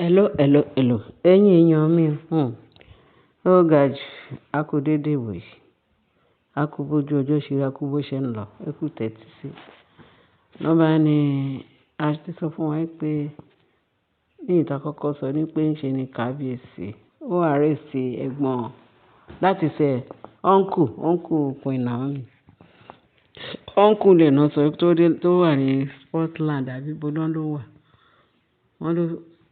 Hello, hello, hello. Ẹ̀yin èèyàn mi, ó ga jù. A kú dédé ìwòyí. A kú bójú ọjọ́ ṣe rí, a kú bó ṣe ń lọ. Ẹ kú tẹ́tí sí. Lọ́ bá ní, a ti sọ fún wa pé ní ìta kọ́kọ́ sọ ní pé ń ṣe ni kábíyèsí. Ó arrest ẹ̀gbọ́n láti ṣe uncle, uncle Queen Naomi. Uncle rẹ̀ náà sọ tó dé, tó wà ní Scotland àbí ibo ló wà. Wọ́n ló,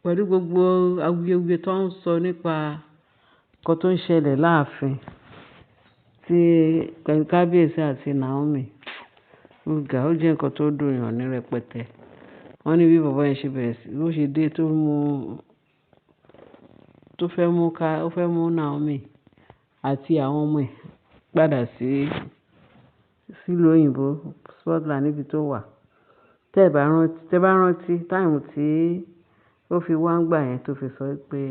pẹ̀lú gbogbo awuyewuye tó ń sọ nípa nǹkan tó ń ṣẹlẹ̀ láàfin tí kábíyèsí àti Naomi. Ó ga, ó jẹ́ nǹkan tó dùn èèyàn ní rẹpẹtẹ. Wọ́n ní bí bàbá yẹn ṣe bẹ̀rẹ̀ sí, bó ṣe dé tó mú, tó fẹ́ mú ká, ó fẹ́ mú Naomi àti àwọn ọmọ ẹ̀ padà sí, sílùú òyìnbó, Scotland níbi tó wà. Tẹ́ bá rántí, tẹ́ bá rántí time tí ó fi wá ń gbà yẹn tó fi sọ pé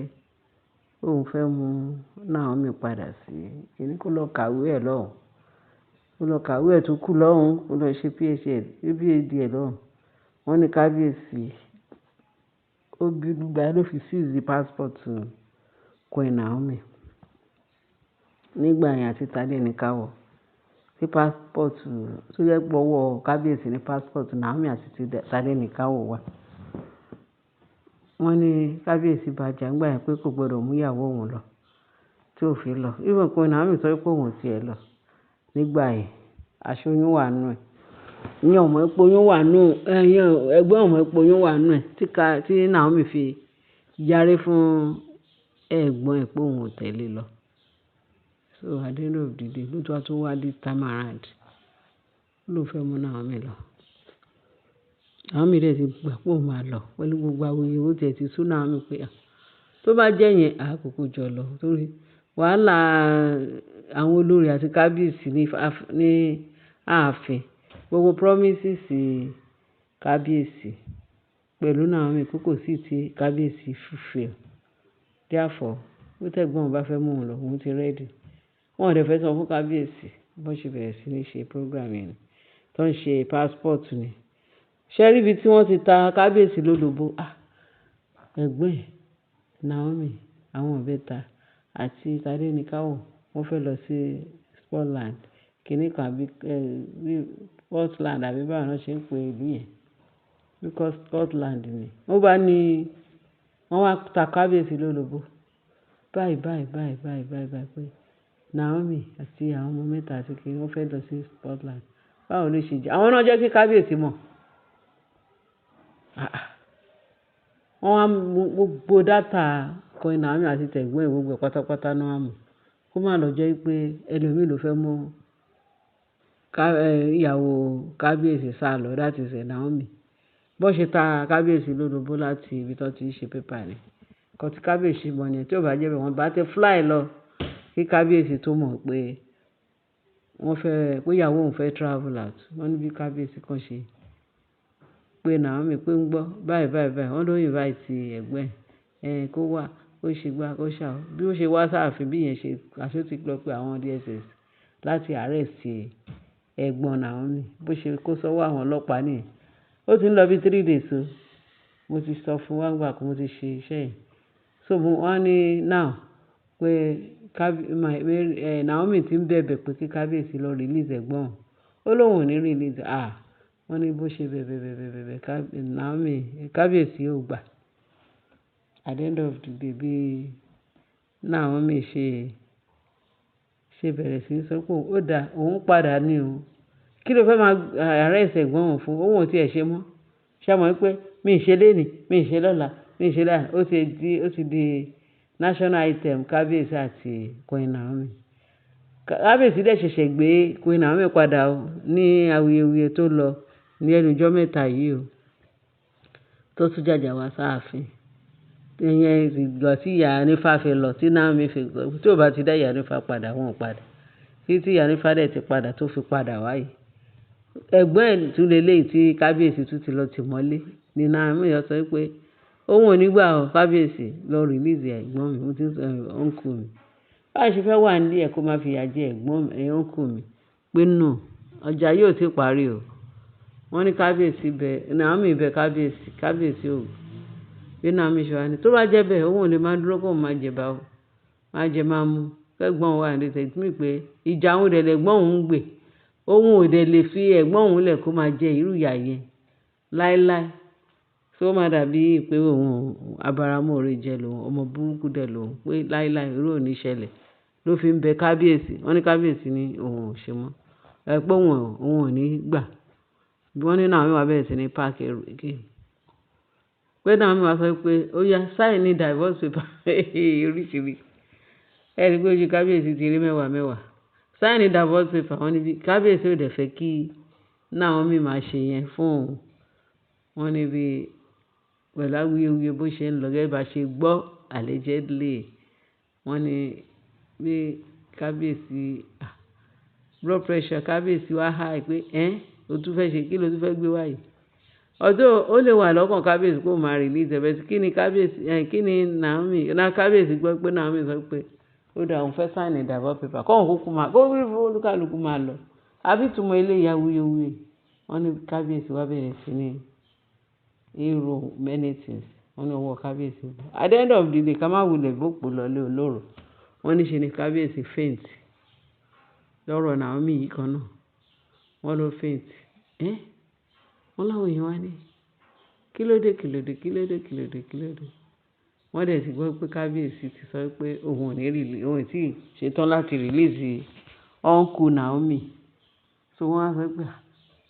òun fẹ́ mú Naomi padà sí, kíni kó lọ kàwé ẹ̀ lọ́hùn. Kó lọ kàwé ẹ̀ tó kù lọ́hùn, kó lọ ṣe PhD ẹ̀ lọ́hùn. Wọ́n ní kábíyèsí, ó bínú gbà ló fi seize passport Queen Naomi. Nígbà yẹn àti Tadenikawo. Tí passport tó jẹ́ pé ọwọ́ kábíyèsí ní passport Naomi àti Tadenikawo wà. Wọ́n ní kábíyèsí bá jà nígbà yẹn pé kò gbọdọ̀ mú ìyàwó òun lọ, tí ó fi lọ. Even Queen Naomi sọ pé òun ò tí ẹ lọ nígbà yẹn. Aṣé oyún wà nínú ẹ̀. Ìyẹn ò mọ̀ pé oyún wà nínú, ẹ̀yin ẹ̀gbọ́n ò mọ̀ pé oyún wà nínú ẹ̀ tí ká, tí Naomi fi yarí fún ẹ̀gbọ́n ẹ̀ pé òun ò tẹ̀lé lọ. So at the end of the day, ló tún wá this time around. Ó ló fẹ́ mú Naomi lọ. Naomi dẹ̀ ti gbà pé òun máa lọ pẹ̀lú gbogbo awuyewuye ó tiẹ̀ ti sú Naomi pé à, tó bá jẹ́ yẹn, a kúkú jọ lọ. Torí wàhálà àwọn olórí àti kábíyèsí ní, ní ààfin. Gbogbo promises kábíyèsí pẹ̀lú Naomi pé kò sí tí kábíyèsí fulfill. Therefore, bí tẹ̀gbọ́n òun bá fẹ́ mú òun lọ, òun ti ready. Wọ́n ò dẹ̀ fẹ́ sọ fún kábíyèsí bó ṣe bẹ̀rẹ̀ sí ní ṣe program yẹn ni. Tó ń ṣe passport ni. Ṣé rí ibi tí wọ́n ti ta kábíyèsí lólobó? Ah! Ẹ̀gbọ́n ẹ̀, Naomi, àwọn ìbẹta àti Tadenikawo wọ́n fẹ́ lọ sí Scotland. Kíni kan àbí, Scotland àbí báwo ni wọ́n ṣe ń pe ìlú yẹn. Because Scotland ni. Wọ́n bá ní, wọ́n wá ta kábíyèsí lólobó. Báyìí, báyìí, báyìí, báyìí, báyìí, báyìí pé Naomi àti àwọn ọmọ mẹ́ta àti kí wọ́n fẹ́ lọ sí Scotland. Báwo ló ṣe jẹ́? Àwọn náà jẹ́ kí kábíyèsí mọ̀. Ah ah. Wọ́n wá mú gbogbo data Queen Naomi àti tẹ̀gbọ́n ẹ̀ gbogbo pátápátá náà wá mú. Kó má lọ jẹ́ pé ẹlòmíì ló fẹ́ mú ká, ìyàwó kábíyèsí sálọ, that is Naomi. Bó ṣe ta kábíyèsí lólobó láti ibi tí wọ́n ti ń ṣe paper ni. Ǹkan tí kábíyèsí mọ̀ ni tí ó bá jẹ́ bẹ́ẹ̀ wọ́n bá ti fly lọ kí kábíyèsí tó mọ̀ pé wọ́n fẹ́, pé ìyàwó òun fẹ́ travel out. Wọ́n ní bí kábíyèsí kan ṣe pé Naomi pé ń gbọ́ báyìí, báyìí, báyìí. Wọ́n ló invite ẹ̀gbọ́n ẹ̀, kó wá, kó ṣe gbá, kó ṣàwó. Bí ó ṣe wá sáàfin bí ìyẹn ṣe, aṣé ó ti lọ pé àwọn DSS láti arrest ẹ̀gbọ́n Naomi. Bó ṣe kó sọ́wọ́ àwọn ọlọ́pàá nìyẹn. Ó ti ń lọ bí 3 days o. Mo ti sọ fún wa nígbà kan mo ti ṣe iṣẹ́ yẹn. So wọ́n ní now pé Naomi tí ń bẹ̀bẹ̀ pé kí kábíyèsí lọ release ẹ̀gbọ́n òun. Ó lóun ò ní release. Ah! Wọ́n ní bó ṣe bẹ̀bẹ̀, bẹ̀bẹ̀, bẹ̀bẹ̀ Naomi, kábíyèsí ò gbà. At the end of the day bí Naomi ṣe bẹ̀rẹ̀ sí ní sọ pé ó dá òun padà ní o. Kí ló fẹ́ máa arrest ẹ̀gbọ́n òun fún? Òun ò tí ì ṣe mọ́. Ṣé ẹ mọ̀ wípé mi ò ṣe léni, mi ò ṣe lọ́la, mi ò ṣe láì. Ó ti di national item kábíyèsí àti Queen Naomi. Kábíyèsí dẹ̀ ṣẹ̀ṣẹ̀ gbé Queen Naomi padà o ní awuyewuye tó lọ ní ẹnu ọjọ́ mẹ́ta yìí o. Tó tún jàjà wá sáàfin. Ìyẹn ìgbà tí ìyá Anífá fi lọ, tí Naomi fi gbọ́. Tí ò bá ti dá ìyá Anífá padà, wọ́n ò padà. Títí ìyá Anífá dẹ̀ ti padà tó fi padà wá yìí. Ẹ̀gbọ́n ẹ̀ tún lé léyìí tí kábíyèsí tún ti lọ tì mọ́lé. Ni Naomi sọ pé òun ò ní gbà o kábíyèsí lọ release ẹ̀gbọ́n mi, mo ti ń sọ uncle mi. Báwo ṣe fẹ́ wà nílé ẹ kó máa fi ìyà jẹ ẹ̀gbọ́n mi, uncle mi. Pé no, ọjà yìí ò tí parí o. Wọ́n ní kábíyèsí bẹ, Naomi bẹ kábíyèsí, kábíyèsí ò. Bí Naomi ṣe wá ní, tó bá jẹ́ bẹ́ẹ̀, òun ò lè máa dúró kó máa jẹ bá o. Máa jẹ máa mú. Kẹ́gbọ́n òun wà ní tẹ̀. It mean pé ìjà òun dẹ̀ lẹ̀gbọ́n òun ń gbè. Òun ò dẹ̀ lè fi ẹ̀gbọ́n òun lẹ̀ kó máa jẹ irú ìyà yẹn láíláí. So ó máa dàbí pé òun abáramọ̀ọ́rẹ́ jẹ lòun, ọmọ burúkú dẹ̀ lòun pé láíláí irú ò ní ṣẹlẹ̀. Ló fi ń bẹ kábíyèsí. Wọ́n ní kábíyèsí ní òun ò ṣe mọ́. Ẹ pé òun ò ní gbà. Bí wọ́n ní Naomi wá bẹ̀rẹ̀ sí ní pack ẹrù again. Pé Naomi wá sọ pé ó yá, sign ní divorce paper oríṣiríṣi. Ẹ rí pé ojú kábíyèsí ti rí mẹ́wàá mẹ́wàá. Sign ní divorce paper. Wọ́n ní bí kábíyèsí ò dẹ̀ fẹ́ kí Naomi máa ṣe yẹn fún òun. Wọ́n ní bí pẹ̀lú awuyewuye bó ṣe ń lọ gẹ́gẹ́ bá ṣe gbọ́ allegedly. Wọ́n ní bí kábíyèsí, blood pressure kábíyèsí wá high pé ẹ́, o tún fẹ́ ṣe kí ló tún fẹ́ gbé wá yìí. Although ó lè wà lọ́kàn kábíyèsí kó máa release ẹ̀, but kí ni kábíyèsí, ẹ́ kí ni Naomi, ná kábíyèsí gbọ́ pé Naomi sọ pé ó dà, òun fẹ́ sign divorce paper. Kó òun kúkú máa, kó rí olúkálùkù máa lọ. Àbí ìtumọ̀ eléyìí awuyewuye. Wọ́n ní kábíyèsí wá bẹ̀rẹ̀ sí ní èrò many things. Wọ́n ní ọwọ́ kábíyèsí. At the end of the day, ká má wulẹ̀ bópo lọlé olóró. Wọ́n ní ṣe ni kábíyèsí faint. Lọ́rọ̀ Naomi yìí kan náà. Wọ́n ló faint. Ẹ́! Wọ́n láwọn èèyàn wá ní, kí ló dé, kí ló dé, kí ló dé, kí ló dé, kí ló dé? Wọ́n dẹ̀ ti gbọ́ pé kábíyèsí ti sọ pé òun ò ní release, òun ò tí ì ṣetán láti release uncle Naomi. So wọ́n á sọ pé,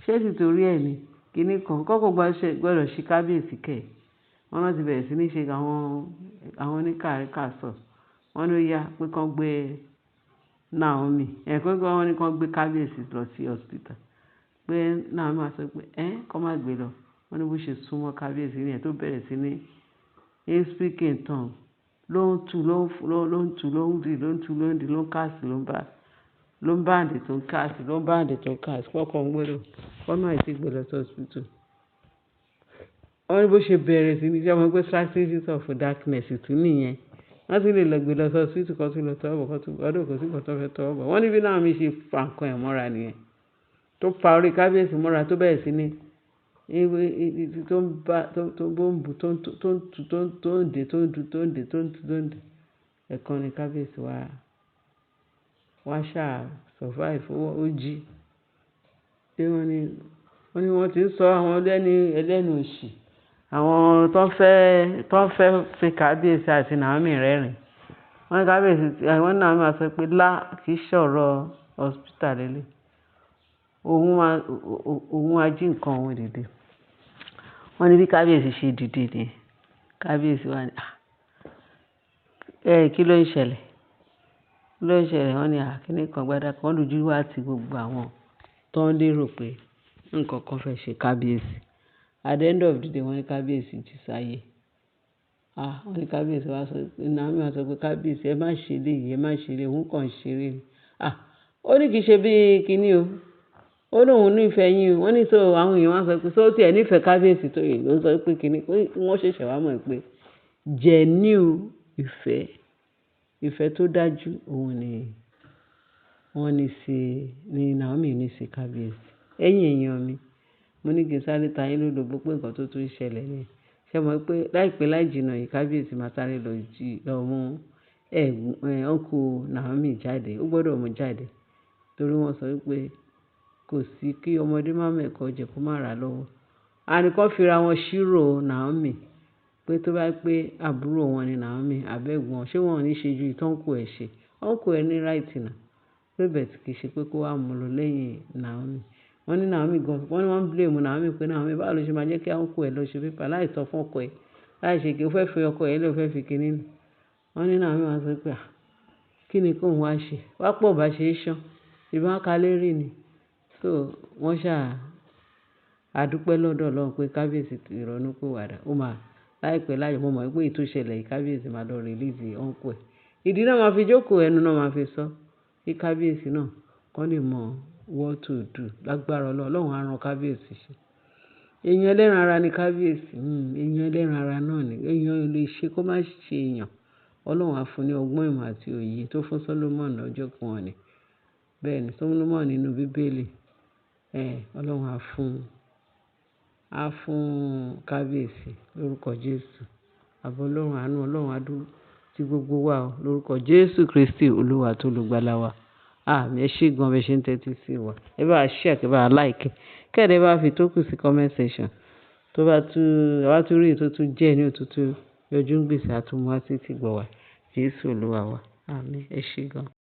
ṣé títorí ẹ ni? Kíní kan, kọ́kọ́ gbọdọ̀ ṣe kábíyèsí kẹ̀. Wọ́n náà ti bẹ̀rẹ̀ sí ní ṣe àwọn oníkàríkàsọ̀. Wọ́n ní ó yá pé kí wọ́n gbé Naomi. Ẹ̀ pé wọ́n ní kí wọ́n gbé kábíyèsí lọ sí hospital. Pé Naomi máa sọ pé, ẹ́, kó má gbé lọ. Wọ́n ní bó ṣe súnmọ́ kábíyèsí ní ẹ̀ tó bẹ̀rẹ̀ sí ní speak in tongue. Ló ń tu, ló ń tu, ló ń dì, ló ń tu, ló ń dì, ló ń cast, ló ń bind tó ń cast, ló ń bind tó ń cast. Kọ́kọ́ ń gbé lọ. Kọ́ máa tí gbé lọ sí hospital. Wọ́n ní bó ṣe bẹ̀rẹ̀ sí ní ṣe mọ̀ pé strategies of darkness tún nìyẹn. Wọ́n sì lè lọ gbé lọ sí hospital kan tún lọ tọwọ́ bọ̀ kan tún, ọdún kò sí nǹkan tó fẹ́ tọwọ́ bọ̀. Wọ́n ní bí Naomi ṣe fa nǹkan ẹ̀ mọ́ra nìyẹn. Tó fa orí kábíyèsí mọ́ra tó bẹ̀rẹ̀ sí ní tó ń bá, tó ń bù, tó ń tu, tó ń dè, tó ń du, tó ń dè, tó ń tu, tó ń dè. Ẹ̀kan ni kábíyèsí wá ṣá survive, ó jí. Pé wọ́n ní wọ́n ti ń sọ àwọn ẹlẹ́ni, ẹlẹ́nu òṣì. Àwọn tó ń fẹ́ fi kábíyèsí àti Naomi rẹ́rìn. Wọ́n ní kábíyèsí, wọ́n ní Naomi máa sọ pé lá kì í ṣọ̀rọ̀ hospital lélẹ̀. Òun máa jí nǹkan òun dìde. Wọ́n ní bí kábíyèsí ṣe dìde ni. Kábíyèsí wá ní, "À, ẹ kí ló ń ṣẹlẹ̀? Kí ló ń ṣẹlẹ̀?" Wọ́n ní, "À, kíni kan gbádà kan lójú wá tí gbogbo àwọn tó ń lérò pé nǹkan kan fẹ́ ṣe kábíyèsí." At the end of the day, wọ́n ní kábíyèsí jí sáyé. Ah, wọ́n ní kábíyèsí wá sọ pé, Naomi wá sọ pé kábíyèsí ẹ má ṣe léyìí, ẹ má ṣe léyìí, òun kàn ń ṣeré ni. Ah, ó ní kì í ṣe bí kíní o. Ó ní òun nífẹ̀ẹ́ yín o. Wọ́n ní so àwọn èèyàn wá sọ pé ṣé ó tí ẹ nífẹ̀ẹ́ kábíyèsí tó yìí ló ń sọ pé kíní. Wọ́n ṣẹ̀ṣẹ̀ wá mọ̀ pé genuine ìfẹ́, ìfẹ́ tó dájú òun ni wọ́n ní sí, ní Naomi ní sí kábíyèsí. Ẹ̀yin èèyàn mi, mo ní kí n sáré ta yín lólobó pé nǹkan tó tún ń ṣẹlẹ̀ ni. Ṣé ẹ mọ̀ pé láìpẹ́ láì jìnnà yìí kábíyèsí máa sáré lọ jí, lọ mú ẹ̀, uncle Naomi jáde. Ó gbọdọ̀ mú jáde torí wọ́n sọ wípé kò sí kí ọmọdé má mọ ẹ̀kọ́ jẹ kó má ra lọ́wọ́. Àní kó fi ra wọn ṣírò Naomi pé tó bá pé àbúrò wọn ni Naomi àbí ẹ̀gbọ́n, ṣé wọ́n ò ní ṣe ju èyí tí uncle ẹ̀ ṣe? Uncle ẹ̀ ní right now. Pé but kì í ṣe pé kó wá mú lọ lẹ́yìn Naomi. Wọ́n ní Naomi gan, wọ́n ní wọ́n blame Naomi pé Naomi báwo ló ṣe máa jẹ́ kí uncle ẹ̀ lọ ṣe paper láì sọ fún ọkọ ẹ̀, láì ṣe kí ó fẹ́ fi ọkọ ẹ̀ lé, ó fẹ́ fi kíní ni. Wọ́n ní Naomi máa sọ pé à, kí ni kó ń wá ṣe? Wá pọ̀ bá ṣe é ṣán. Ìbá ká lérí ni. So wọ́n ṣà, a dúpẹ́ lọ́dọ̀ Ọlọ́run pé kábíyèsí ti ronú pìwàdà. Ó máa láìpẹ́ láì, mo mọ̀ pé èyí tó ṣẹlẹ̀ yìí kábíyèsí máa lọ release uncle ẹ̀. Ìdí náà máa fi jókòó, ẹnu náà máa fi sọ kí kábíyèsí náà kó lè mọ what to do. Lágbára Ọlọ́run, Ọlọ́run á rán kábíyèsí ṣe. Èèyàn ẹlẹ́ran ara ni kábíyèsí. Èèyàn ẹlẹ́ran ara náà ni. Èèyàn ò lè ṣe kó má ṣe èèyàn. Ọlọ́run á fún ní ọgbọ́n ìmọ̀ àti òye tó fún Solomon lọ́jọ́ kan ni. Bẹ́ẹ̀ ni Solomon nínú bíbélì. Ọlọ́run á fún kábíyèsí lórúkọ Jésù. Ààbò Ọlọ́run, àánú Ọlọ́run á dúró tí gbogbo wa o lórúkọ Jésù Kristi Olúwa tó olùgbàlà wa. Àmín. Ẹ ṣé gan bẹ ṣe ń tẹ́tí sí wa. Ẹ bá wa share, kẹ́ bá wa like. Kẹ́ẹ̀dẹ̀ bá fi tó kù sí comment section. Tó bá tún, bá tún rí èyí tó tún jẹ́ ní òtútù yọjú ń gbèsè àtúnmọ̀ wá sí ti gbọ̀ wá. Jésù Olúwa wa. Àmín. Ẹ ṣé gan.